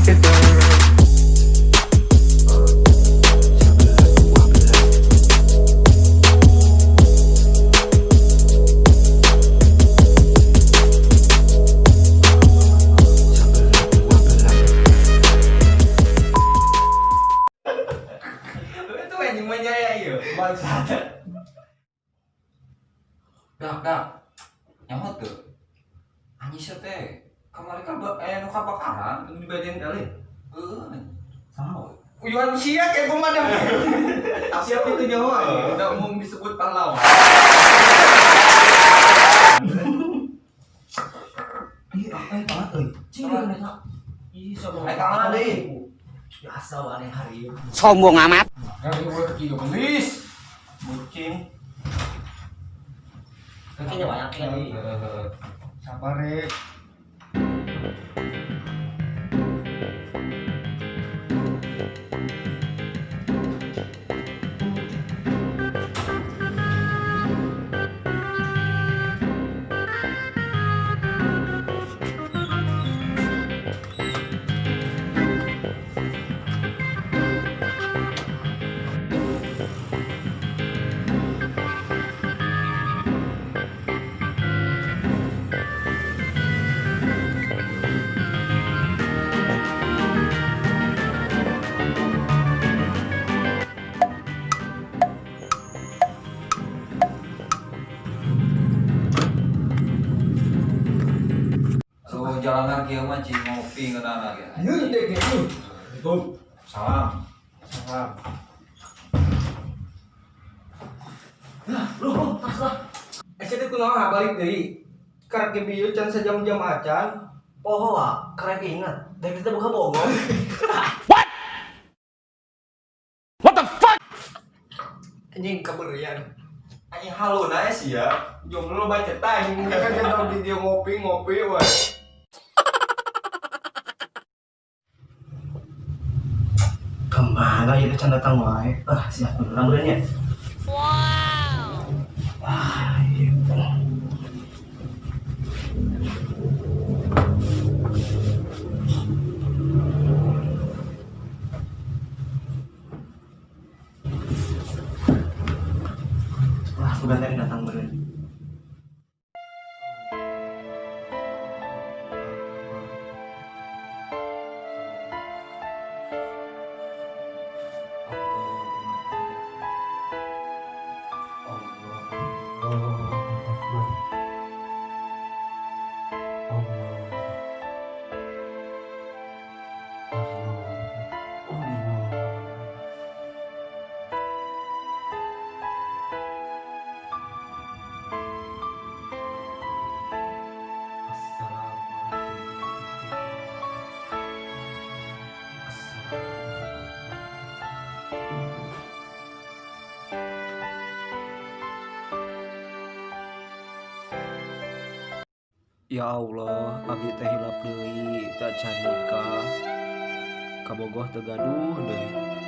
Itu anjing menjaya ieu. Bangsat. Dak, dak. Nyaho teu? Anjing sia teh. Kamari kan aya nu kabakaran Di bagian kali. Heuh. Sama. Uyuhan sia kayak pemadam. Siapa itu nyawa? Udah umum disebut pahlawan. Ih, apa yang banget euy. Cing Salah. eta. Ih, sama. Ayo tangan deui. Biasa aneh hari. Sombong amat. Kaki gue kieu gelis. Bucin. Kayaknya banyak lagi. Sabar, Rek. So jalanan kieu mah cing ngopi ngeunana ge. Ieu deh gitu. Itu. Salam. Salam. Lah, loh, tas lah. Eh, teh kunaon balik deui? Karek ge bieu can sajam-jam acan. Poho ah, karek ingat. Dari kita buka bogor. Anjing kaberian. Anjing haluna sih ya. Jomblo baca anjing kan jangan di dia ngopi-ngopi we. Kemana ya can datang wae? Ah, siap beneran benernya. Wow. Wah, iya. Wah, udah tadi datang bener. Ya Allah, abdi teh hilap deui, teu acan nikah. Kabogoh teu gaduh deui.